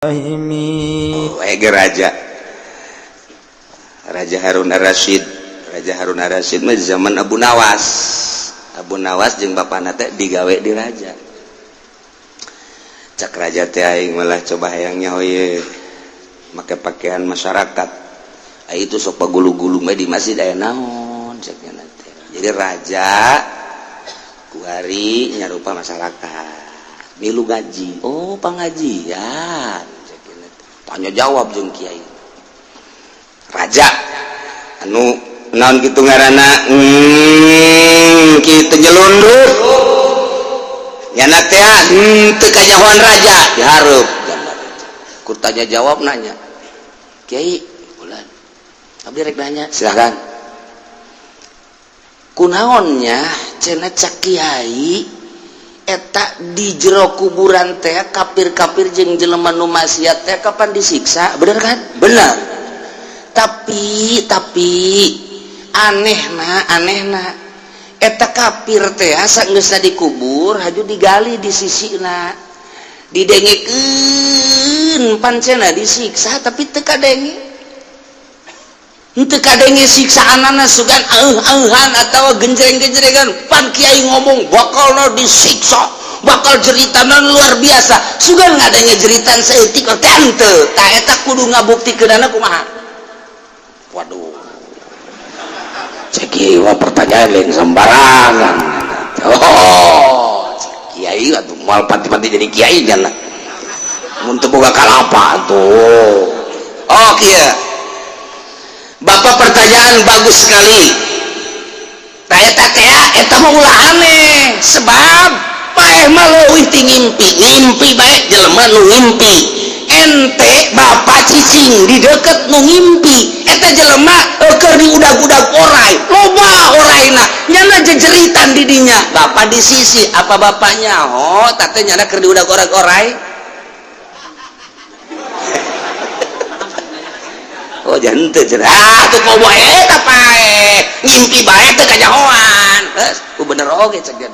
Oh, raja Raja Harun Ar-Rasyid. Raja Harun Ar-Rasyid mah zaman Abu Nawas. Abu Nawas jeung bapana teh digawe di raja. Cak raja teh, aing malah coba hayangnya ye make pakaian masyarakat. Ah, itu sok pagulu-gulu mah di masjid aya naon ceknya teh. Jadi raja kuari nyarupa masyarakat, milu ngaji. Oh, pengajian, tanya jawab jeung kiai. Raja anu naon gitu ngaranna, kitu nyelundup nyana teh teu kanyahoan raja dihareup ku tanya jawab. Nanya, "Kiai bulan, abdi rek nanya." "Silakan." "Kunaonnya cenah cak kiai eta di jero kuburan teh kafir-kafir jeung jelema nu maksiat teh kapan disiksa, bener kan?" "Benar, tapi anehna, anehna eta kafir teh asa geus dikubur haju digali di sisina, didengekeun pancena disiksa, tapi teu kadenge, teu kadenge siksaanana, sugan auh-auhan atau genjreng-genjrengan. Pan kiai ngomong bakal disiksa, bakal jeritanan luar biasa, sugan ngadenge jeritan saeutik teh henteu. Tah, eta kudu ngabuktikeunana kumaha?" Waduh, cek kiai mah pertanyaan lain sembarangan. Oh, kiai atuh moal pati-pati jadi kiai nya mun teu boga kalapa tuh. "Oh, kieu Bapak, pertanyaan bagus sekali. Tah, eta teh eta mah ulah aneh, sebab paeh mah leuwih ti ngimpi, ngimpi bae jelema nu ngimpi. Ente bapak cicing di deket nu ngimpi, eta jelema keur diudag-udag orai, loba oraina, nyana jejeritan di dinya. Bapak di sisi, apa bapaknya? Oh, tate nyana keur diudag orai-orai. Oh, jangan cenah. Ah, tuh komo eta pae ngimpi bae teu kanyahoan." Geus, ku bener oge cek dia.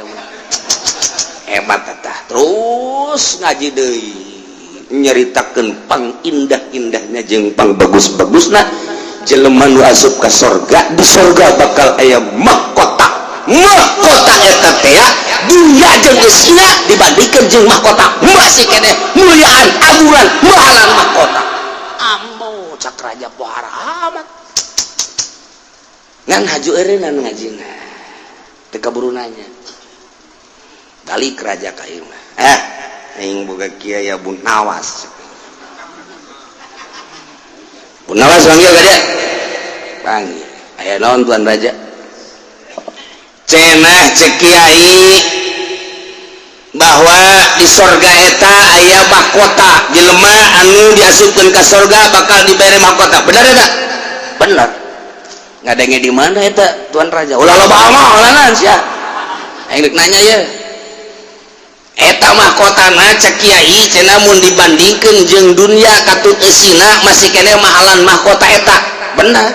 Hebat eta. Terus ngaji deui, nyaritakeun pang indah-indahnya jeung pang bagus-bagusna jelema nu asup ka sorga. Di sorga bakal aya mahkota. Mahkota eta teh dunya jeung eusina dibandingkeun jeung mahkota masih keneh muliaan, aguran, mahalan mahkota. "Ambo," cak raja, "pohara amat." Ngan haju eureunnan ngajina, teu kaburu nanya, balik raja ka imah. "Eh, aing boga kiai Abu Nawas. Abu Nawas, panggil ka dia." Panggil. "Aya naon, tuan raja?" "Cenah cek kiai bahwa di sorga eta aya mahkota, jelema anu diasupkeun ka sorga bakal dibere mahkota, benar eta?" "Benar." "Ngadenge di mana eta, tuan raja?" "Ulah loba omong sia, aing rek nanya ye. Eta mahkotana cek kiai cenah mun dibandingkeun jeung dunia katut eusina masih keneh mahalan mahkota eta, benar?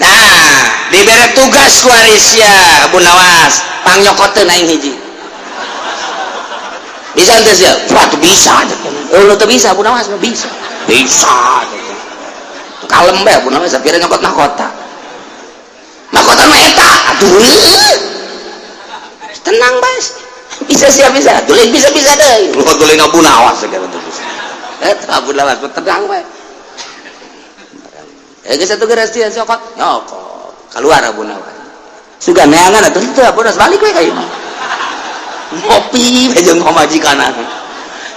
Nah, dibere tugas ku sia Abu Nawas, pangnyokoteun aing hiji, bisa henteu sia?" "Wah, tuh bisa." "Oh, lu tuh bisa, Abu Nawas bisa." "Bisa." Kalem bae Abu Nawas, kira nyokot mahkota. Mahkota mah eta atuh, tenang bae. "Bisa siap, bisa tulis, bisa, bisa deh lu tulis Abu Nawas segala tuh bisa." Eta Abu Nawas tenang bae. Eh, geus atuh, geus sia cokot, nyokot, keluar Abu Nawas. Sugan neangan atuh teu, Abu Nawas balik we ka imah, ngopi jeung pamajikan.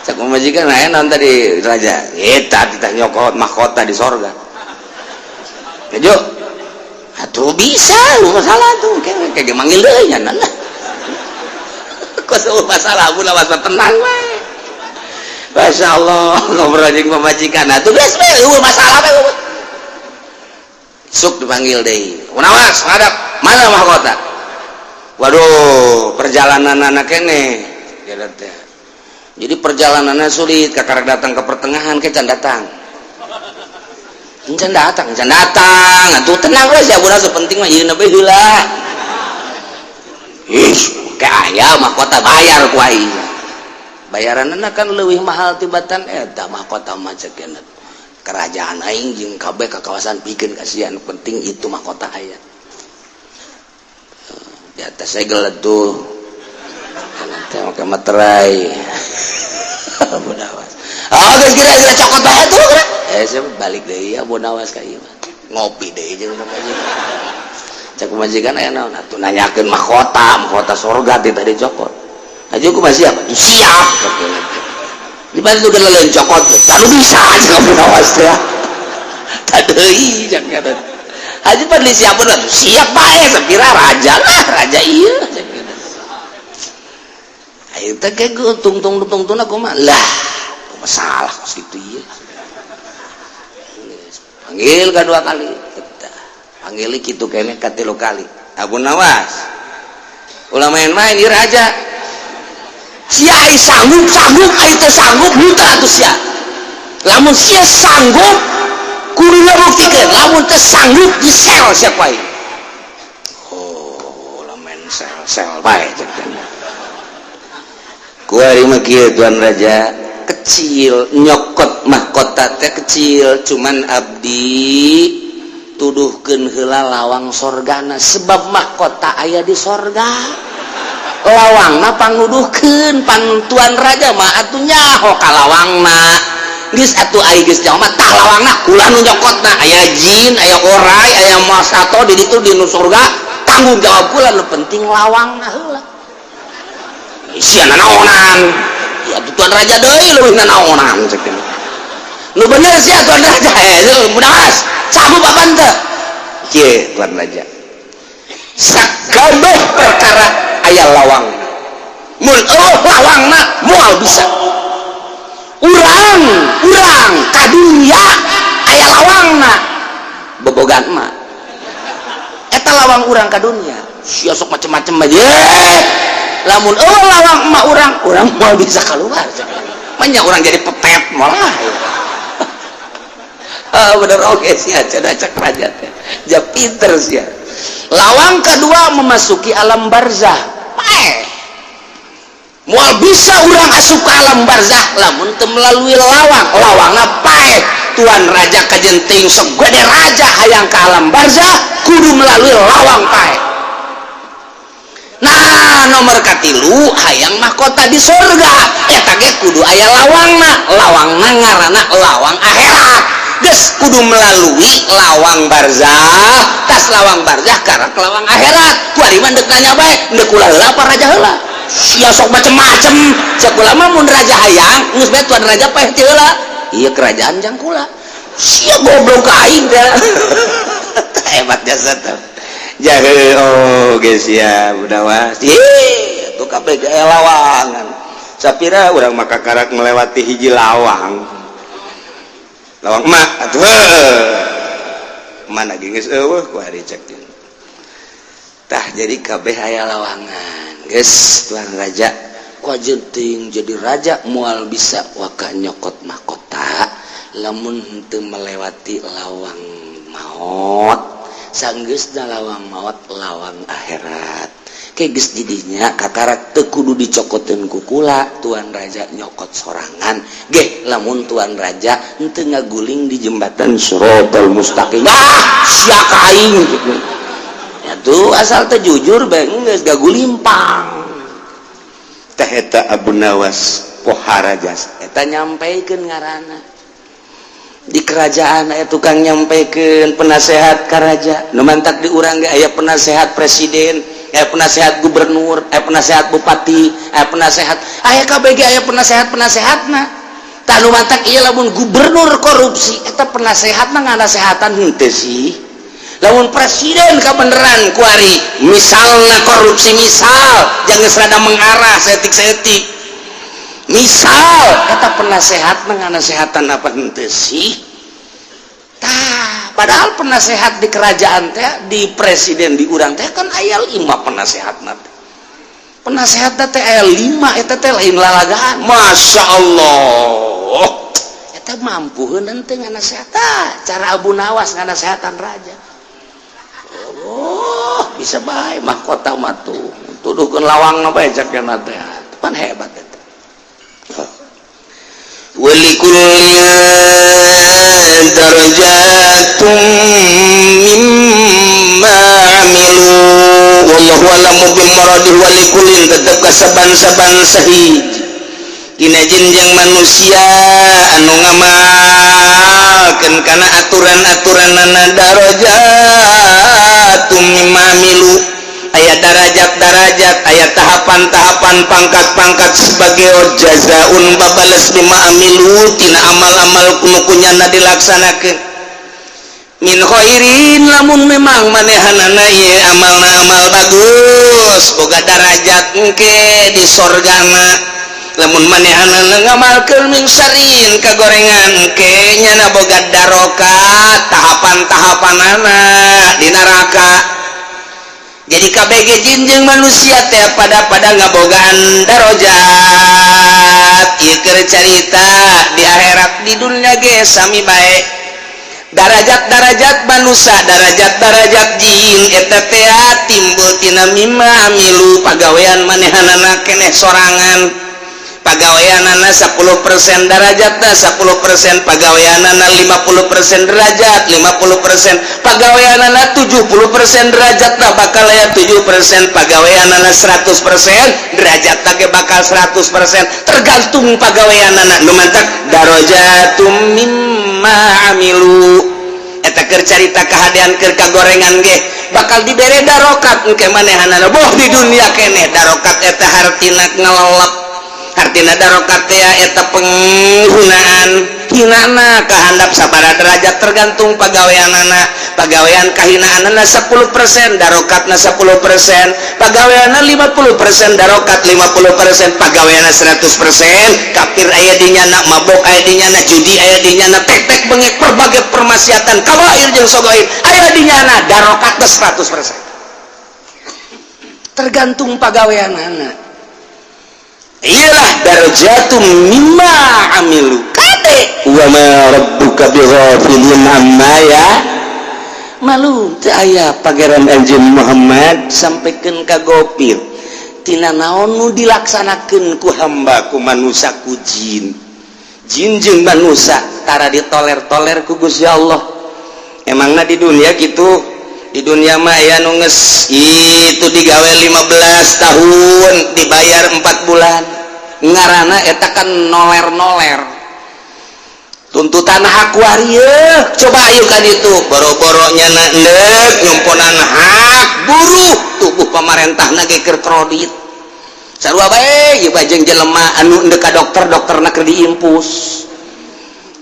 Cak pamajikan, "Aya naon tadi, raja?" "Eta titah nyokot mahkota di sorga." "Kejo atuh bisa masalah tuh kayak kayak manggil deui nya." Nah, kok masalah Abu Nawas tenang we. Masya Allah, ngobrol jeung pamajikan atuh geus we, eueuh masalah we. Sok dipanggil deui, "Nawas, ngadap, mana mahkota?" "Waduh, perjalanan anak kene jadi perjalanannya sulit, kakak datang ke pertengahan ke can datang, can datang, can datang." "Atuh tenang we sia, budak penting mah ieu bae heula." "Ih, kayak aya mahkota, bayar ku aing." Bayaranna kan leuwih mahal tibatan eta mahkota mah, cek. Kerajaan aing jeung kabeh ka kawasan pikeun kasihan, penting itu mahkota aya di atas segel tuh, teh make materai. Abu Nawas, oh, geus kira-kira cokot bae tuh. Eh, saya balik deui Abu Nawas ka ieu mah, ngopi deui jeung pamajikan. Cek pamajikan, "Aya naon atuh?" "Nanyakeun mahkota, mahkota surga ti tadi cokot." "Aja kumaha, siap?" "Siap." Di mana tuh lain cokot lalu bisa aja Abu Nawas teh. Tadi cek kata Haji Padli, "Siap bener?" "Siap bae, sapira raja lah raja." Iya, ayo teh kayak tung tung tung tung, aku mah lah masalah kos gitu. Iya, panggil kedua kali, panggil gitu kayaknya katilu kali. "Abu Nawas, ulah main-main, ieu raja sia. Ai sanggup sanggup, ai teu sanggup henteu atuh sia. Lamun sia sanggup, kudu buktikeun. Lamun teu sanggup, di sel sia ku aing." "Oh, lamun sel sel bae," cek. "Kuari mah kieu, tuan raja, kecil nyokot mahkota teh kecil, cuman abdi tuduhkeun heula lawang sorgana, sebab mahkota aya di sorga, lawangna pangnuduhkeun. Pan tuan raja mah atuh nyaho ka lawangna. Geus atuh, ai geus nyaho mah, tah lawangna kula nu nyokotna. Aya jin, aya orai, aya masato di ditu di nu sorga, tanggung jawab kula. Nu penting lawangna heula." "Sia nanaonan?" "Ya tuan raja deui leuwih nanaonan," cek. "Nu bener sia, tuan raja." "Eh, Munawas, sanggup apa teu?" "Kieu, tuan raja, sakabeh perkara aya lawang. Mun euweuh lawangna, moal bisa. Urang urang ka dunya aya lawangna, bobogan emak eta lawang urang ka dunya. Sia sok macem-macem aja. Lamun euweuh lawang emak urang, urang moal bisa keluar. Banyak orang jadi pepet malah." "Ah, bener oke sih," cenah cek raja teh. "Ja pinter sia. Lawang kedua memasuki alam barzah paeh. Moal bisa urang asup ke alam barzah lamun teu melalui lawang. Lawangna paeh. Tuan raja kajenting segede raja hayang ke alam barzah, kudu melalui lawang paeh. Nah, nomor katilu, hayang mahkota di surga, eta ge kudu aya lawangna. Lawangna ngaranna lawang akhirat. Geus kudu melalui lawang barzah, tas lawang barzah karak lawang akhirat. Kuari mah deuk nanya bae, deuk kula heula apa raja heula? Sia sok macem-macem. Cek kula mah, mun raja hayang, geus bae tuan raja paeh ti heula. Ieu kerajaan jang kula. Sia goblok ka aing teh." Hebat jasa teh jahe. Oh, geus ya udah. Ih, tuh kabeh ge lawangan. Sapira urang maka karak melewati hiji lawang, lawang emak atuh mana geus euweuh ku hari cek. Tah, jadi kabeh aya lawangan. "Geus, tuan raja, ku teuing jadi raja moal bisa waka nyokot mahkota lamun henteu melewati lawang maut. Sanggeusna lawang maut, lawang akhirat. Ke geus didinya kakarak teu kudu dicokoteun ku kula, tuan raja nyokot sorangan ge lamun tuan raja henteu ngaguling di jembatan Siratal Mustaqim." "Ah, sia ka aing gitu." Ya tuh, asal teh jujur bae geus gagulimpang teh. Eta Abu Nawas pohara jas eta nyampaikan ngaranna di kerajaan aya tukang nyampaikan, penasehat ka raja. Nu mantak di urang ge aya penasehat presiden, aya penasehat gubernur, aya penasehat bupati, aya penasehat, aya KBG, aya penasehat penasehatna. Tah, nu mantak ieu lamun gubernur korupsi, eta penasehatna nganasehatan henteu sih? Lamun presiden kabeneran kuari misalna korupsi, misal jangan serada mengarah setik-setik misal, eta penasehat nganasehatan apa henteu sih? Tah, padahal penasehat di kerajaan teh, di presiden di urang teh kan aya lima penasehat teh. Penasehat teh aya lima, eta teh lain lalagaan. Masya Allah, eta mampu henteu nganasehat? Cara Abu Nawas nganasehatan raja. Oh, bisa bae mahkota mah tuh tuduhkeun lawang apa cek teh. Pan hebat eta. ولكل درجات مما عملوا والله أعلم بمراده. ولكل tetep kasaban-saban sahiji dina jin jeung manusia anu ngamalkeun kana aturan-aturanana درجات مما عملوا, aya darajat-darajat, aya tahapan-tahapan, pangkat-pangkat sebagai جزاء babales بما عملوا tina amal-amal nu ku nyana dilaksanakeun. من خير lamun memang manehanana ieu amalna amal bagus, boga darajat engke di sorgana. Lamun manehanana ngamalkeun من شر kagorengan, engke nyana boga darokat, tahapan-tahapanana di neraka. Jadi KBG jin jeung manusia teh pada pada ngabogaan darajat. Ieu keur carita di akhirat, di dunia ge sami bae. Darajat-darajat manusia, darajat-darajat jin eta teh timbul tina مما عملوا, pagawean manehanana keneh sorangan. Pagaweanana 10% darajatna 10%, pagaweanana 50% derajat 50%, pagaweanana 70% derajatna bakal aya 7%, pagaweanana 100% derajatna ge bakal 100%, tergantung pagaweanana. Nu mantak درجات مما عملوا. Eta keur carita kahadean. Keur kagorengan ge bakal dibere darokat engke manehanana, boh di dunia keneh. Darokat eta hartina ngelelep, hartina darokat teh eta penggunaan hinana kahandap sabara derajat tergantung pagaweanana. Pagawean kahinaanana 10%, darokatna 10%. Pagaweanna 50%, darokat 50%. Pagaweanna 100%, kafir aya di nyana, mabok aya di nyana, judi aya di nyana, tek-tek bengek, berbagai permaksiatan kabair jeung sogoir aya di nyana, darokatna 100%, tergantung pagaweanana. Iyalah درجات مما عملوا. Kade وما ربك بغافل عما يعملون. Teu aya Pangeran anjeun Muhammad sampaikan ka gopil tina naon nu dilaksanakeun ku hamba, ku manusia, ku jin. Jin jeung manusia tara ditoler-toler ku Gusti Allah. Emangna di dunia gitu? Di dunia mah aya nu geus itu digawe 15 tahun dibayar 4 bulan, ngarana eta kan noler-noler tuntutan hak waria. Coba ayo kan itu boro-boro nyana endek nyumponan hak buruh, tubuh pemerintah ge keur kredit sarua bae ieu bajeng jelema anu endek ka dokter, dokterna keur diimpus.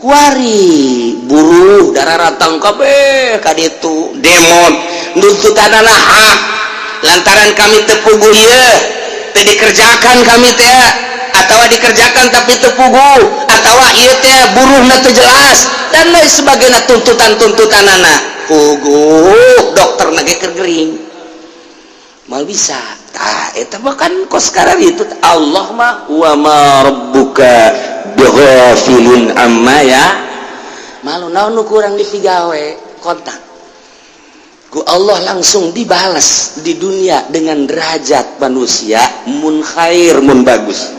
Kuari buruh dararatang kabeh ka ditu demo nuntutanana hak lantaran kami teu puguh ieu, teu dikerjakan kami teh atau dikerjakan tapi teu puguh atau ieu teh buruhna teu jelas dan lain sebagainya. Tuntutan-tuntutanana puguh, dokterna ge keur gering, mal bisa. Tah eta mah kan kos sekarang itu Allah mah وما ربك بغافل عما يعملون. Naon nu kurang dipigawe, kontak ku Allah langsung dibalas di dunia dengan derajat manusia mun khair, mun bagus.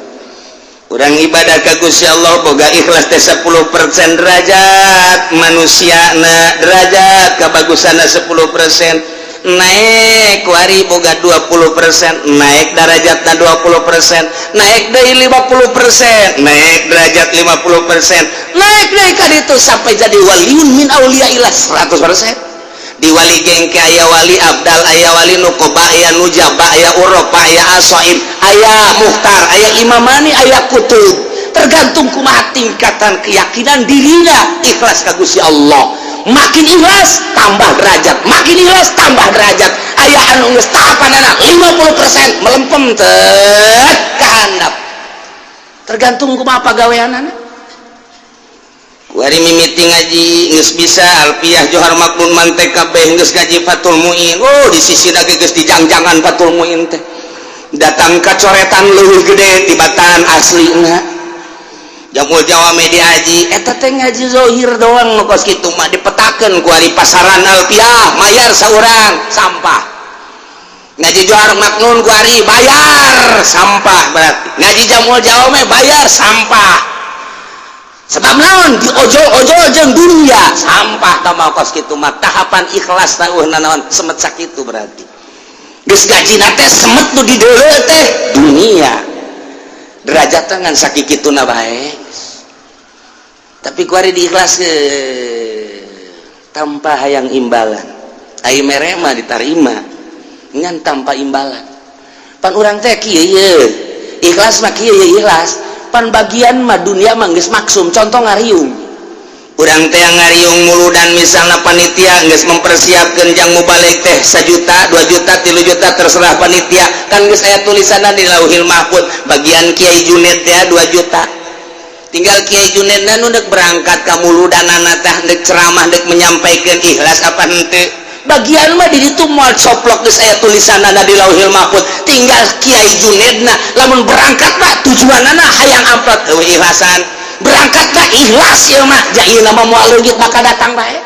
Urang ibadah ka Gusti Allah boga ikhlas teh 10% derajat manusia na, derajat kebagusanna 10% naik. Kuari boga 20%, naik derajatna 20%, naik dari 50%, naik derajat 50%, naik naik ka itu sampai jadi ولي من أولياء الله 100%. Di wali gengke aya wali abdal, aya wali nukoba, aya nujaba, aya uropa, aya asoib, aya muhtar, aya imamani, aya kutub, tergantung kumaha tingkatan keyakinan dirinya ikhlas ka Gusti Allah. Makin ikhlas tambah derajat, makin ikhlas tambah derajat. Aya anu geus tahapanana 50% melempem teh kahandap, tergantung kumaha pagaweanana. Kuari mimiti ngaji geus bisa alfiah, johar maknun, mantek kabeh, geus ngaji Fathul Muin. Oh, di sisi lagi geus dijangjangan Fathul Muin teh, datang ka coretan leuwih gede tibatan aslina. Jamul Jawame diaji eta teh ngaji zohir doang nu kos kitu mah. Dipetakeun kuari pasaran alfiah, mayar saurang, sampah. Ngaji johar maknun kuari bayar, sampah. Berarti ngaji Jamul Jawame bayar, sampah. Sebab naon? Diojol-ojol jeung dunia sampah. Tah, kos kitu mah tahapan ikhlas tah naon, semet sakitu. Berarti geus gajina teh semet nu di deuleu teh dunia, derajat ngan sakituna bae. Tapi kuari diikhlas tanpa hayang imbalan. Ai mere mah ditarima, ngan tanpa imbalan. Pan urang teh kieu ye, ikhlas mah kieu ye, ikhlas pan bagian mah dunia mah geus maksum. Contoh ngariung, urang teh ngariung muludan misalnya, panitia geus mempersiapkan jang mubalig teh 1 juta, 2 juta, 3 juta, terserah panitia. Kan geus aya tulisanna di Lauhil Mahfud, bagian Kiai Junet ya 2 juta. Tinggal Kiai Junet nu dek berangkat ka muludanana teh, dek ceramah, dek menyampaikan, ikhlas apa henteu. Bagian mah di ditu moal coplok, geus aya tulisanana di Lauhil Mahfud. Tinggal Kiai Junedna lamun berangkat mah tujuanana hayang amplop, eueuh ikhlasan. Berangkat mah ikhlas ieu mah, ja ieu mah moal leungit, maka datang bae.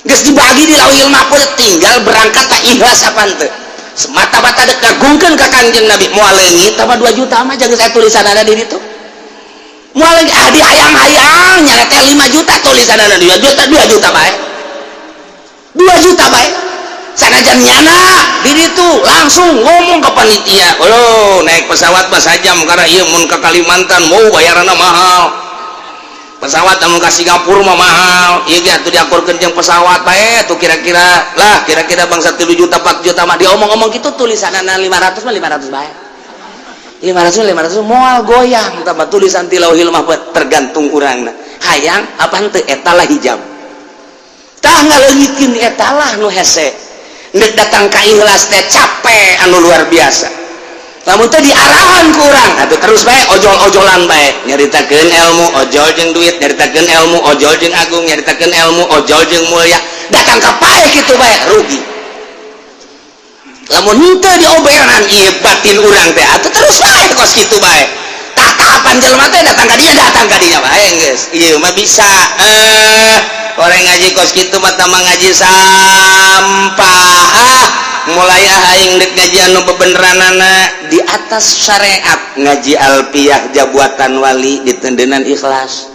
Geus dibagi di Lauhil Mahfud, tinggal berangkat tak ikhlas apa henteu, semata-mata dek ngagungkeun ka Kanjeng Nabi. Moal leungit tambah 2 juta mah, jangan saya tulisanana di ditu moal leungit. Ah, di hayang-hayang nyana teh 5 juta, tulisanana 2 juta, 2 juta bae, 2 juta bae. Sanajan nyana di ditu langsung ngomong ke panitia, "Oh, naik pesawat mah sajam, karena ieu mun ke Kalimantan mau bayaranna mahal, pesawat mun ke Singapura mah mahal. Ieu ge atuh diakurkeun jeung pesawat bae tuh, kira-kira lah, kira-kira bangsa 3 juta, 4 juta mah." Diomong-omong gitu, tulisanana 500 mah 500 bae, 500 500 moal goyang tambah tulisan ti Lauhil Mahfud. Tergantung urangna hayang apa henteu. Eta lah hijab tah, ngaleungitkeun eta lah nu hese. Ndek datang ka ikhlas teh capek anu luar biasa. Lamun teh diarahan ku urang atuh terus bae ojol-ojolan bae, nyaritakeun ilmu ojol jeung duit, nyaritakeun ilmu ojol jeung agung, nyaritakeun ilmu ojol jeung mulia, datang ka pae kitu bae, rugi. Lamun henteu dioberan ieu batin urang teh, atuh terus bae kos kitu bae. Tah, tahapan jelema teh datang ka dinya, datang ka dinya bae, geus ieu mah bisa. Orang ngaji kos kitu mah tambah ngaji sampah. Ah, mulai ah, aing dek ngaji anu bebeneranana di atas syariat, ngaji Alpiyah jabuatan wali ditendenan ikhlas,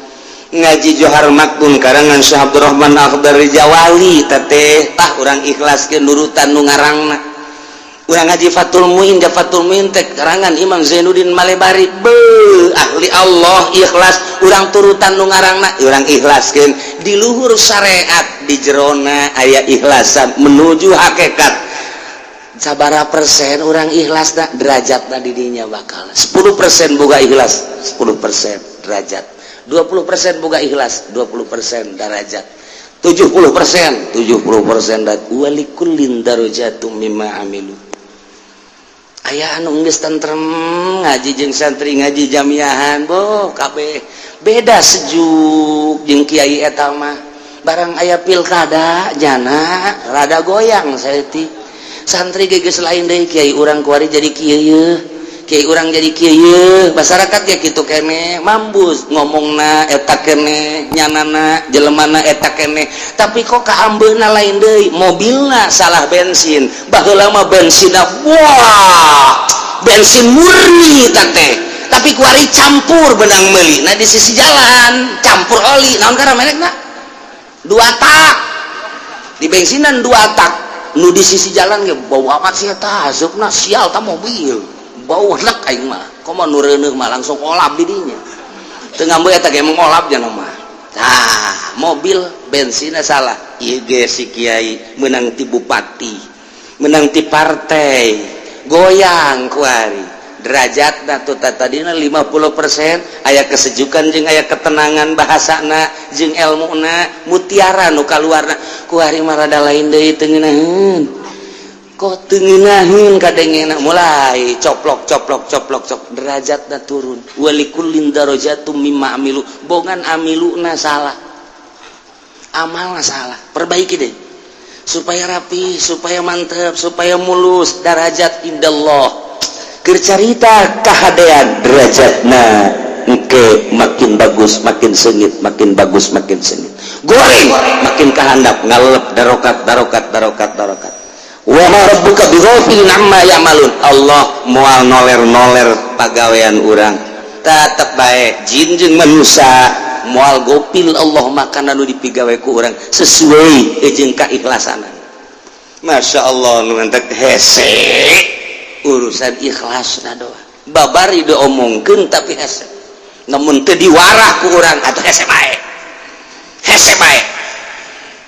ngaji Johar Maktun karangan Syekh Abdurrahman Akhdar Jawali teteh. Tah, urang ikhlaskeun nurutan nu ngarangna. Urang ngaji Fathul Muin, ja Fathul Muin teh karangan Imam Zainuddin Malebari, be ahli Allah, ikhlas urang turutan nu ngarangna, urang ikhlaskeun di luhur syariat, di jerona aya ikhlasan menuju hakikat. Sabara persen orang ikhlas dah derajat di dinya bakal 10% boga ikhlas, 10% derajat, 20% boga ikhlas, 20% derajat, 70%, 70%. Dat walikullin darajatum mimma amilu. Aya anu geus tentrem ngaji jeung santri, ngaji jamiahan, boh kabeh beda, sejuk jeung kiai eta mah. Barang aya pilkada jana rada goyang saeutik, santri ge geus lain deui, kiai urang kuari jadi kieu ye, kiai urang jadi kieu ye, masyarakat ge kitu kene, mambus ngomongna eta kene, nyanana jelemana eta kene. Tapi kok kaambeuna lain deui, mobilna salah bensin. Baheula mah bensinna, wah, bensin murni teh, tapi kuari campur benang meuli. Nah, di sisi jalan campur oli naon karena merekna dua tak di bensinan dua tak nu di sisi jalan ge bau amat sih eta, asupna sial ta mobil, bau enak. Aing mah komo nu reuneuh mah langsung olap di dinya, teu ngambeul eta ge emang olap jana mah. Tah, mobil bensinnya salah. Ieu ge si kiai menang ti bupati, menang ti partai, goyang kuari derajat. Tuh, tadina 50% aya kesejukan jeung aya ketenangan bahasana jeung ilmuna, mutiara nu kaluarna. Kuari mah rada lain deui, teu ngeunaheun, kok teu ngeunaheun kadengena, mulai coplok coplok coplok cok, derajatna turun. Walikullin darajatum mimma amilu. Bongan amiluna salah, amalna salah, perbaiki deh supaya rapi, supaya mantep, supaya mulus derajat indallah. Keur carita kahadean, derajatna engke makin bagus makin sengit, makin bagus makin sengit, goreng makin kahandap, ngalep darokat darokat darokat darokat. Wa ma rabbuka bighafilin amma ya'malun. Allah moal noler-noler pagawean urang, tetep bae jin jeung manusia. Moal gopil Allah makanan nu dipigawe ku urang sesuai jeung kaikhlasanan. Masya Allah, nu mantak hese urusan ikhlas doa. Babari diomongkeun tapi hese, namun teu diwarah ku urang atau hese bae, hese bae.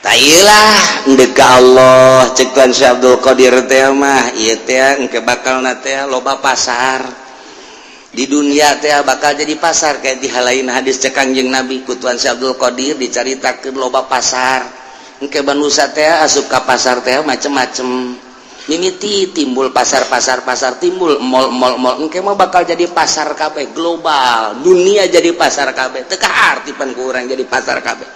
Tailah ndek ka Allah. Cek Tuan Syekh Abdul Qadir teh mah ieu teh engke bakalna teh loba pasar di dunia teh, bakal jadi pasar. Kayak di halain hadis cek Kangjeng Nabi, ku Tuan Syekh Abdul Qadir dicaritakeun loba pasar. Engke manusia teh asup ka pasar teh macem-macem, mimiti timbul pasar-pasar, pasar timbul mall mall mall. Engke mah bakal jadi pasar kabeh, global dunia jadi pasar kabeh. Teu kaarti pan ku urang jadi pasar kabeh.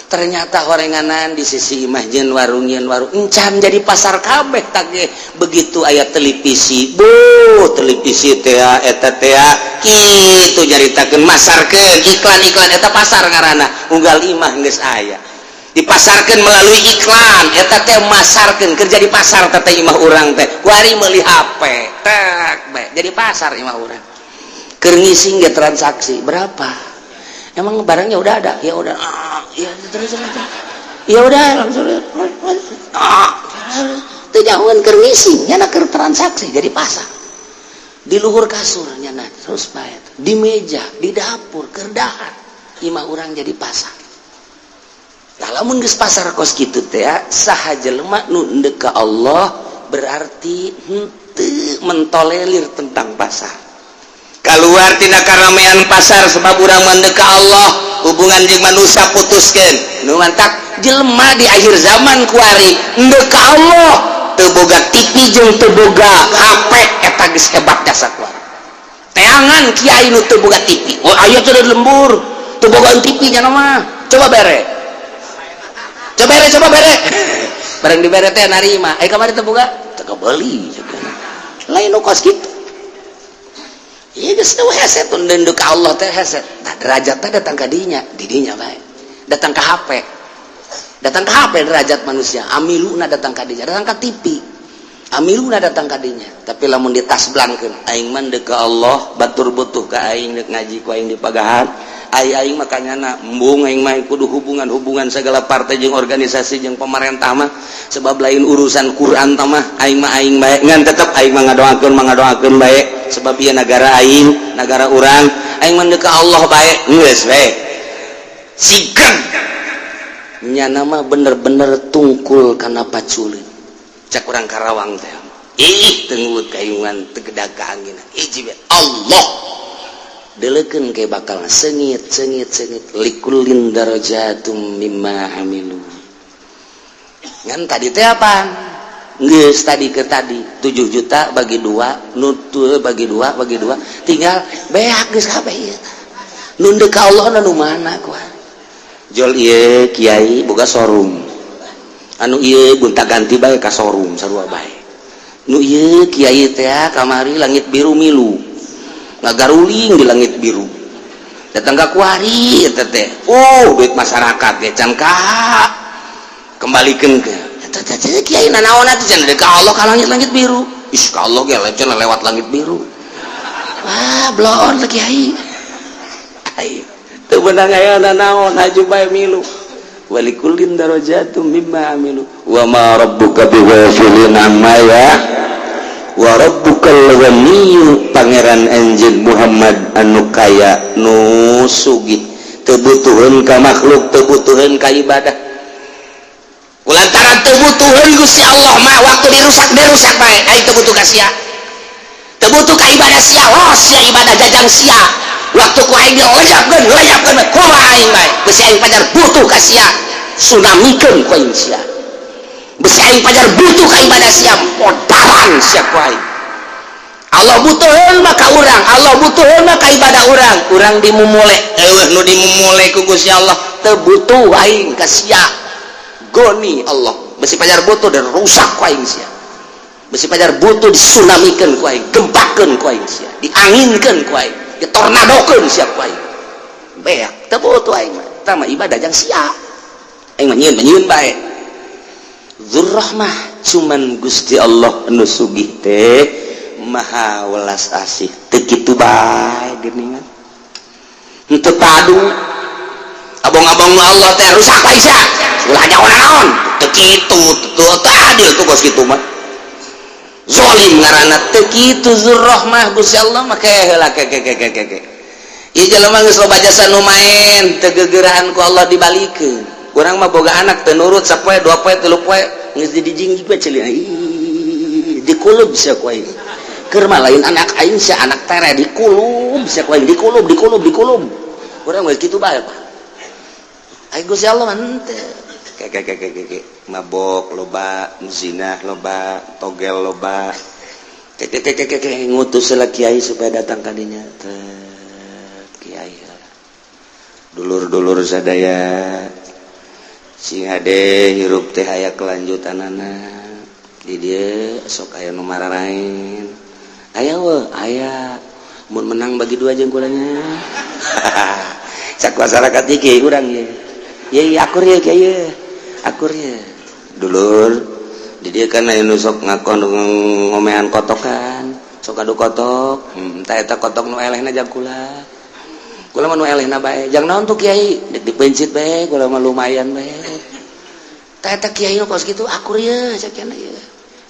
Ternyata horenganan di sisi imah jeung warung, jeung warung encan jadi pasar kabeh. Tage begitu aya televisi, bu, televisi teh eta teh kitu nyaritakeun, masarkeun iklan-iklan. Eta pasar ngaranna. Unggal imah geus aya, dipasarkan melalui iklan. Eta teh masarkeun kerja di pasar teh imah urang teh. Kuari meuli HP tek bae jadi pasar imah urang. Keur ngising ge transaksi berapa, emang barangnya udah ada? Ya udah, ah, ya terus, terus, terus. Ya udah langsung, ah, teu nyahoeun keur ngising nya keur transaksi jadi pasar. Di luhur kasur nya terus bae, di meja, di dapur, keur dahar, imah urang jadi pasar. Nah, lamun geus pasar kos kitu teh, saha jelema nu ndek ka Allah berarti henteu mentolerir tentang pasar. Keluar tina karamaian pasar, sebab urang mah ndek ka Allah, hubungan jeung manusia putuskeun. Nu mantak jelema di akhir zaman kuari ndek ka Allah teu boga TV jeung teu boga HP, eta geus hebat jasa kuari. Teangan kiai nu teu boga TV. Oh, aya teh lembur teu boga TV nya mah. Coba bere, coba bere, coba bere. Barang dibere teh narima, eh, kamari teu boga, teu kebeli. Lain nu kos kitu. Iya, geus teu hese tun ndek ka Allah teh hese. Nah, derajat teh datang ka dinya, di dinya bae. Datang ke HP. Datang ke HP derajat manusia, amiluna datang ka dinya, datang ka TV. Amiluna datang ka dinya. Tapi lamun ditasblangkeun, aing mah ndek ka Allah, batur butuh ka aing deuk ngaji ku aing di pagahan. Ai aing mah kanyana embung, aing mah kudu hubungan-hubungan segala partai jeung organisasi jeung pemerintah mah, sebab lain urusan Quran tah mah. Aing mah aing bae, ngan tetep aing mah ngadoakeun mah ngadoakeun bae, sebab ieu negara aing, negara urang. Aing mah ka Allah bae, geus bae. Sigan nyana mah bener-bener tungkul kana paculeun. Cak urang Karawang teh, ih, tengut kayungan tegedag ka angin. Hiji Allah delekeun ke bakal sengit, sengit, sengit. Likullin darajatum mimma amilu. Ngan tadi teh apa geus tadi ke tadi 7 juta bagi dua, nutul bagi dua, bagi dua, tinggal beak geus kabeh ieu. Nu ndek ka Allah nu mana kuah jol? Ieu kiai boga showroom, anu ieu gonta ganti bae ka showroom, sarua bae. Nu ieu kiai teh kamari langit biru, milu ngagaruling di langit biru, datang ke kuari eta teh, oh, duit masyarakat ge can ka kembalikan ke eta teh. Kiai nanaon atuh cenah ka Allah ka langit-langit biru? Ih, ka Allah ge cenah lewat langit biru. Wah, bloon teh kiai. Ai teu beunang aya nanaon, haju bae milu. Walikullin darajatum mimma amilu wa ma rabbuka bighafilin amma ya wa rabbukal ghaniyyu. Pangeran anjeun Muhammad anu kaya, nu sugih, teu butuheun ka makhluk, teu butuheun ka ibadah. Kulantaran teu butuheun Gusti Allah mah, waktu dirusak, dirusak bae. Aing teu butuh ka sia, teu butuh ka ibadah sia. Oh, sia ibadah jajang sia. Waktu ku aing dilejapkeun, lejapkeun bae kumaha aing bae. Besi aing pajar butuh ka sia, tsunamikeun ku aing sia. Besi aing pajar butuh ka ibadah sia, podaran sia ku aing. Allah butuheun mah ka urang, Allah butuheun mah ka ibadah urang. Urang dimumule, eueuh nu dimumule ku Gusti Allah. Teu butuh aing ka sia. Goni Allah. Besi pajar butuh dan rusak ku aing sia. Besi pajar butuh, disunamikeun ku aing, gempakeun ku aing sia, dianginkeun ku aing, ditornadokeun sia ku aing. Beak, teu butuh aing mah. Tah mah ibadah jang sia. Aing mah nyieun, nyieun bae. Dzurrahmah, cuman Gusti Allah nu sugih teh maha welas asih. Teu kitu bae geuningan, henteu padu. Abong-abong nu Allah teh rusak bae sia. Ulah nyaho naon. Teu kitu, teu adil tuh kos kitu mah. Zolim ngaranna teu kitu zurrahmah Gusti Allah mah ke heula ke ke ke ke ke. Ieu jelema geus loba jasa nu maen teu gegerahan ku Allah dibalikeun. Urang mah boga anak teu nurut sapoe, dua poe, tilu poe geus dijingjing we ceuli. Dikulub sia ku aing. Keur mah lain anak aing sia, anak tere dikulub sia ku aing, dikulub dikulub dikulub. Urang geus kitu bae, Pak. Aing Gusti Allah mah henteu. Ke ke ke ke ke mabok loba, zina loba, togel loba. Ke ke ke ke ke ngutus lah kiai supaya datang ka dinya. Teu kiai dulur-dulur sadaya sing hade hirup teh aya kelanjutanana di dieu sok aya nu mararain aya we aya mun menang bagi dua jeung kulanya cak masyarakat iki urang ye ye akur ye kiai akur ye dulur di dieu kan aya nu sok ngakon ngomean kotokan sok adu kotok tah eta kotok nu elehna jang kula kula mah nu elehna bae jang naon tuh kiai dek dipencit bae kula mah lumayan bae tah eta kiai nu kos kitu akur ye cek cenah ye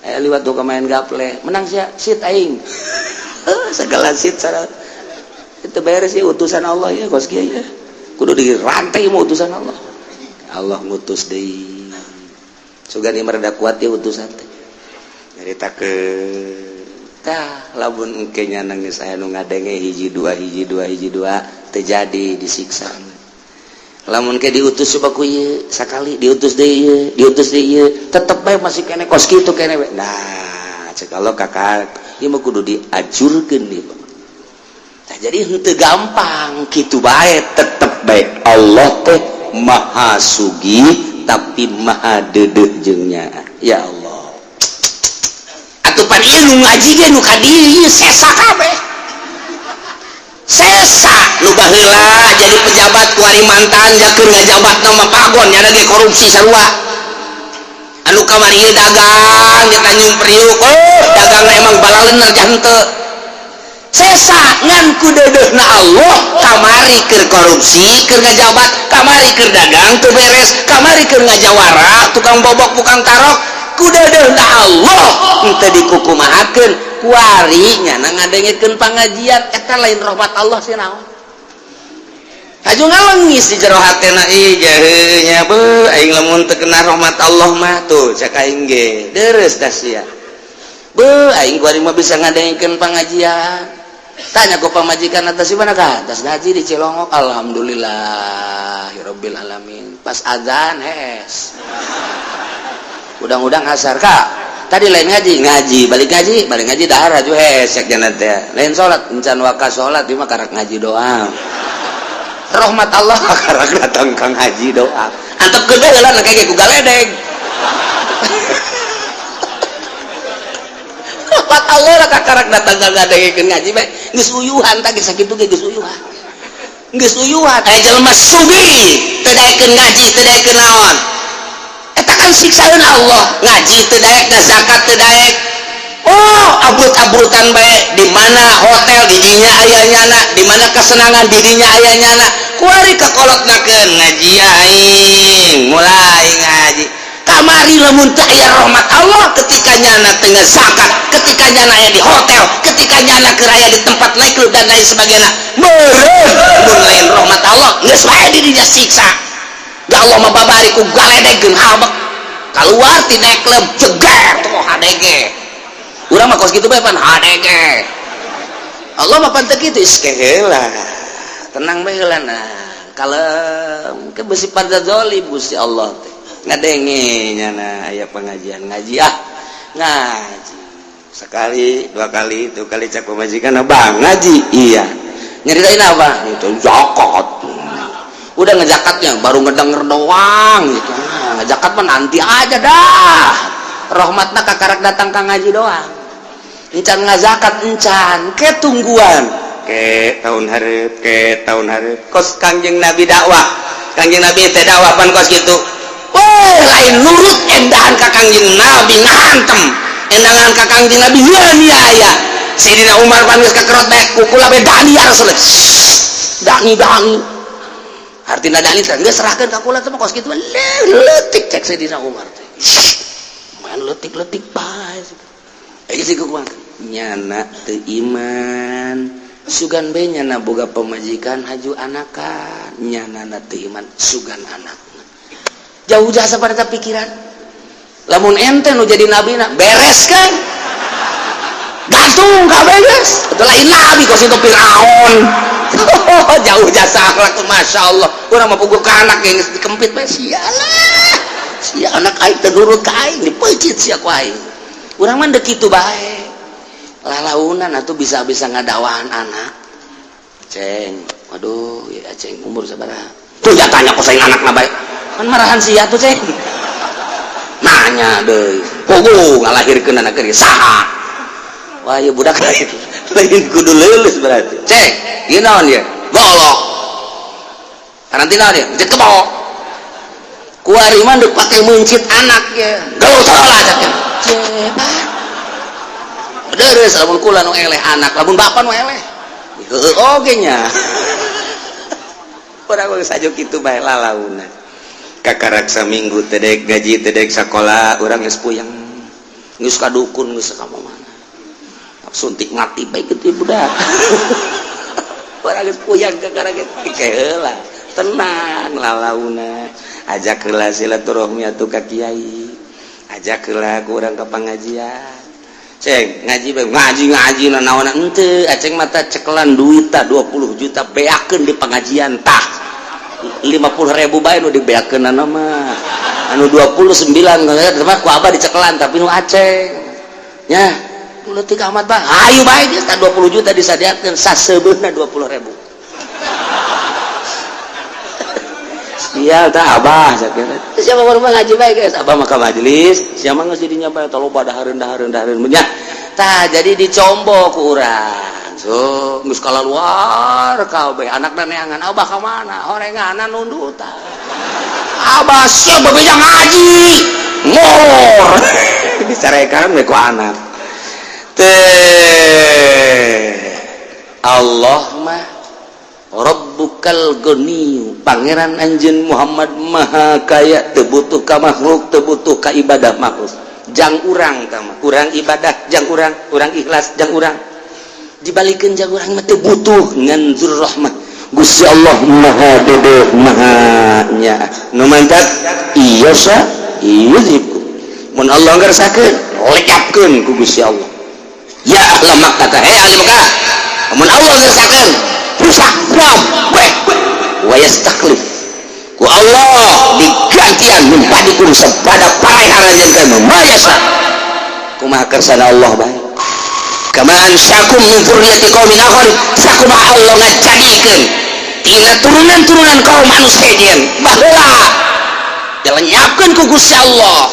aya liwat tuh main gaple menang sia sit aing segala sit sada itu beres ya utusan Allah ya kos kiai ya kudu dirantai mau utusan Allah. Allah ngutus deui sugan ieu rada kuat ya utusan teh nyaritakeun tah lamun engke nya nangis aya nu ngadenge hiji dua hiji dua hiji dua teu jadi disiksa. Lamun ke diutus coba ku ieu sakali diutus deui ieu diutus deui ieu tetep bae masih kene kos kitu kene we. Nah cek Allah kakak ieu mah kudu diajurkeun ieu. Nah, jadi henteu gampang kitu bae tetep bae Allah teh maha sugih tapi maha deudeuh jeung nyaah. Ya Allah. Atuh pan ieu nu ngaji ge nu ka dieu sesa kabeh. Sesa nu baheula jadi pejabat kuari mantan jakeun ngajabatna mah pagon nyana ge korupsi sarua. Anu kamari ieu dagang di Tanjung Priuk, oh dagangna emang balalener jahenteu. Sesa ngan ku deudeuhna Allah kamari keur korupsi keur ngajabat kamari keur dagang teu beres kamari keur ngajawara tukang bobok tukang tarok ku deudeuhna Allah henteu dikukumahakeun kuari nyana ngadengekeun pangajian eta lain rahmat Allah sih naon haju ngalengis di jero hatena ih jaheunya beuh aing lamun teu kena rahmat Allah mah tuh cek aing ge deres dah sia beuh aing kuari mah bisa ngadengekeun pangajian. Tanya ke pamajikan atas di mana kah? Atas ngaji di Cilongok. Alhamdulillahirabbil alamin. Pas azan hes. Udang-udang asar kak. Tadi lain ngaji, ngaji, balik ngaji dahar aju hes cek jana teh. Lain salat, encan waka salat ieu mah karak ngaji doang. Rahmat Allah karak datang ka ngaji doang. Antep gede heula kayak ku galedeg. Rahmat Allah lah kakarak datang ka ngadengekeun ngaji bae. Geus uyuhan tah geus sakitu ge geus uyuhan. Geus uyuhan aya jelema sugih teu daekeun ngaji teu daekeun naon. Eta kan siksaeun Allah, ngaji teu daek, zakat teu daek. Oh, abrut-abrutan bae di mana hotel didinya aya nyana, di mana kesenangan didinya aya nyana. Kuari kakolotnakeun ngaji aing, mulai ngaji. Kamari lamun teu aya rahmat Allah ketika nyana teu zakat, ketika nyana aya di hotel, ketika nyana keur aya di tempat nightclub dan lain sebagainya, meureun mun lain rahmat Allah geus bae di dinya siksa. Da Allah mah babari ku galedegkeun habek. Kaluar ti nightclub jeger tuh HDG. Urang mah kos kitu bae pan HDG. Allah mah pan teu kitu geus heula. Tenang bae heula nah. Kalem ke besi pada zalim Gusti Allah teh. Ngadenge nyana aya pengajian ngaji ah ngaji sekali dua kali itu kali cak pemajikan bang ngaji iya nyeritain apa itu zakat udah ngejakatnya baru ngedenger doang gitu nah, ngejakat mah nanti aja dah rahmatna kakarak datang ka ngaji doang encan ngazakat encan ke tungguan ke tahun hareup ke tahun hareup kos Kangjeng Nabi dakwah Kangjeng Nabi teh dakwah pan kos kitu. Wah, lain nurut endahan ka Kangjeng Nabi ngantem endangan ka Kangjeng Nabi ya Sayyidina Umar pan geus kakerot bae kukula bae dani ya Rasulullah dani dani Artina dalil teh geus serahkeun ka kula teh mah kos kitu leutik, cek Sayyidina Umar teh. Main leutik-leutik bae. Ieu sih kumaha? Nyana teu iman. Sugan be nyana boga pamajikan haju anakan. Nyana na teu iman sugan anakna. Jauh jasa pada pikiran. Lamun ente nu jadi nabi na beres kan? Gantung kabeh geus. Itu lain nabi kos itu Firaun. Jauh jasa akhlak tuh, masya Allah. Urang mah puguh ka anak yang geus dikempit bae, sialah. Sia anak aing teu nurut ka aing, dipeucit sia ku aing. Urang mah deuk kitu bae. Lalaunan atuh bisa-bisa ngadawahan anak. Ceng, waduh, ya ceng umur sabaraha? Tuh ya tanya ku saing anakna bae. Kan marahan sia tuh, ceng. Nanya deui. Puguh ngalahirkeun anak ge saha? Wah, ieu budak lain. Lain kudu leuleus berarti. Ceng, ieu naon ieu? Golok. Karantina dia, mencit kebo. Kuari mah deuk pake meuncit anak ya. Gelut heula cak. Ceng, ah. Deres lamun kula nu eleh anak, lamun bapa nu eleh. Heueuh oge nya. Urang geus sajo kitu bae lalaunan. Kakarak saminggu teu dek gaji, teu dek sakola, urang geus puyeng. Geus ka dukun, geus ka mana. Suntik mati bae kitu budak. Urang geus puyeng kakarak kitu heula. Tenang lalauna. Ajak heula silaturahmi atuh ka kiai. Ajak heula ku urang ka pangajian. Ceng ngaji bae, ngaji ngaji na naon henteu aceng mata cekelan duit tah 20 juta beakeun di pengajian tah 50 ribu bae nu dibeakeun mah anu 29 mah ku abah dicekelan, tapi nu aceng nya leutik amat bah, ayo bae geus tah 20 juta disadiakeun saseubeuhna 20 ribu. Sial tah abah sakira. Siapa baru mah ngaji bae geus, abah mah ka majelis, siapa geus jadinya bae taloba dahareun dahareun dahareun nya. Tah jadi dicombo ku urang. So geus kaluar kabeh anakna neangan abah ka mana? Horenganan nundutan. Abah siap bebeja ngaji. Ngor. Dicarekan we ku anak. Teh Allah mah Rabbukal Ghani, Pangeran anjeun Muhammad Maha Kaya, teu butuh ka makhluk, teu butuh ka ibadah makhluk. Jang urang tah mah, urang ibadah jang urang, urang ikhlas jang urang. Dibalikeun jang urang mah teu butuh ngan zur rahmah. Gusti Allah Maha Dede Maha nya. Nu mantap iya sa yuzibku. Mun Allah ngersakeun, lecapkeun ku Gusti Allah. Ya ahla Makkah, hei ahli Makkah. Mun Allah ngersakeun rusak kabeh wa yastaklif ku Allah digantian min ba'dikum sabada parai aranjeun kamu ma yasa kumaha kersana Allah bae kama ansyakum min dzurriyyati qaumin akharin, sakumaha Allah ngajadikeun tina turunan-turunan kaum anu sejen baheula dilenyapkeun ku Gusti Allah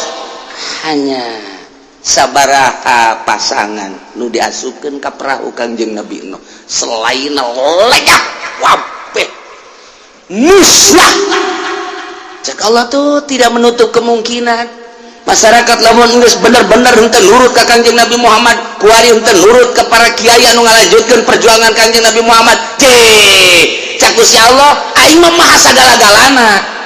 hanya sabaraha pasangan nu diasupkeun ka perahu Kangjeng Nabi Nuh, selain lenyap kabeh musnah. Cek Allah tuh tidak menutup kemungkinan masyarakat lamun geus bener-bener henteu nurut ka Kangjeng Nabi Muhammad, kuari henteu nurut ka para kiai anu ngalanjutkeun perjuangan Kangjeng Nabi Muhammad. Cek cek Gusti Allah, aing mah maha sagala-galana.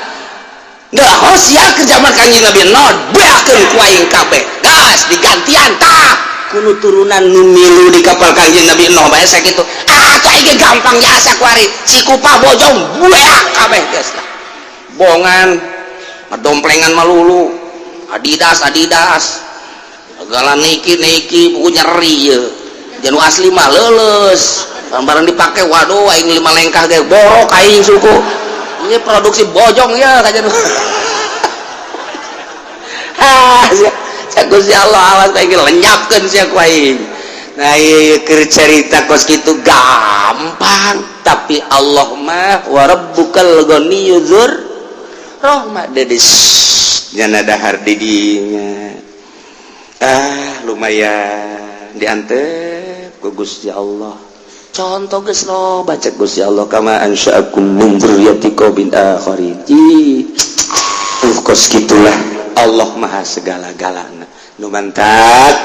Nggak hosial ke zaman Kangjeng Nabi Nuh, beakeun ku aing kabeh. Gas digantian tah kuno turunan nu milu di kapal Kangjeng Nabi Nuh bae sakitu. Ah tuh aing gampang jasa kuari Cikupa Bojong beak kabeh geus lah. Bongan ngadomplengan malulu Adidas Adidas segala Nike Nike buku nyeri ye. Janu asli mah leuleus barang dipake waduh aing lima lengkah ge borok aing suku. Ini produksi bojong ya kajian. Ah, cek Gusti Allah awas aing lenyapkeun sia ku aing. Nah, ieu keur cerita kos kitu gampang, tapi Allah mah wa rabbukal ghaniyyu dzur rahmah dedes nyana dahar di dinya. Ah, lumayan diantep ku Gusti Allah. Contoh geus loba cek Gusti Allah kama ansya'akum min dzurriyyati qaumin akharin. Ih, kos kitulah Allah maha segala-galana. Nu mantak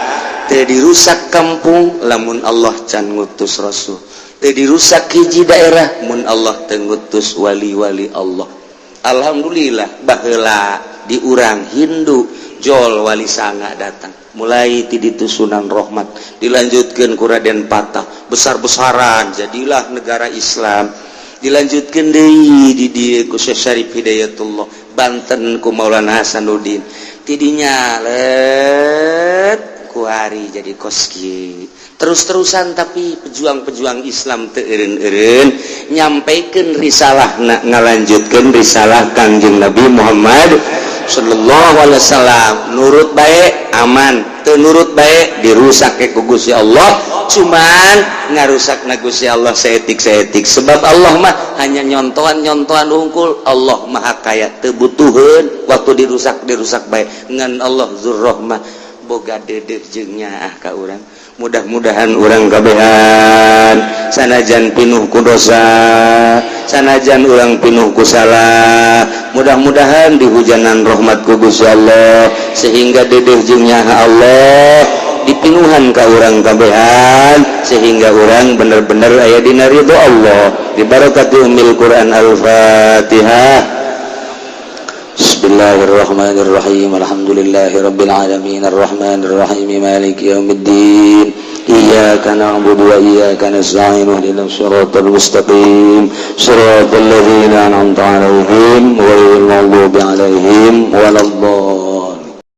teu dirusak kampung lamun Allah can ngutus rasul. Teu dirusak hiji daerah mun Allah teu ngutus wali-wali Allah. Alhamdulillah, baheula di urang Hindu jol Wali Sanga datang, mulai ti ditu Sunan Rahmat, dilanjutkan ku Raden Patah, besar-besaran jadilah negara Islam. Dilanjutkan deui di dieu ku Syekh Syarif Hidayatullah, Banten ku Maulana Hasanuddin, tidinya let kuari jadi koski terus-terusan. Tapi pejuang-pejuang Islam teu eureun-eureun nyampaikan risalah, ngalanjutkan risalah Kangjeng Nabi Muhammad sallallahu alaihi wasallam. Nurut baik aman, teu nurut baik dirusak ke ku Gusti Allah. Cuman ngarusak na Gusti Allah saeutik-saeutik, sebab Allah mah hanya nyontohan-nyontohan hungkul. Allah Maha Kaya, teu butuheun. Waktu dirusak, dirusak baik, ngan Allah Dzurrahmah, boga deudeuh jeung nyaah ka urang. Mudah-mudahan urang kabehan sanajan pinuh ku dosa, sanajan urang pinuh ku salah, mudah-mudahan dihujanan rahmat ku Gusti Allah sehingga deudeuh jeung nyaah Allah dipinuhan ka urang kabehan, sehingga urang bener-bener aya dina ridho Allah. Dibarakati ummil Quran. Al-Fatihah. Bismillahirrahmanirrahim. Alhamdulillahi rabbil alamin, arrahmanir rahim, maliki yaumiddin. Iyyaka na'budu wa iyyaka nasta'in, ihdinas siratal mustaqim, siratal ladzina an'amta 'alaihim, ghairil maghdubi 'alaihim waladdallin.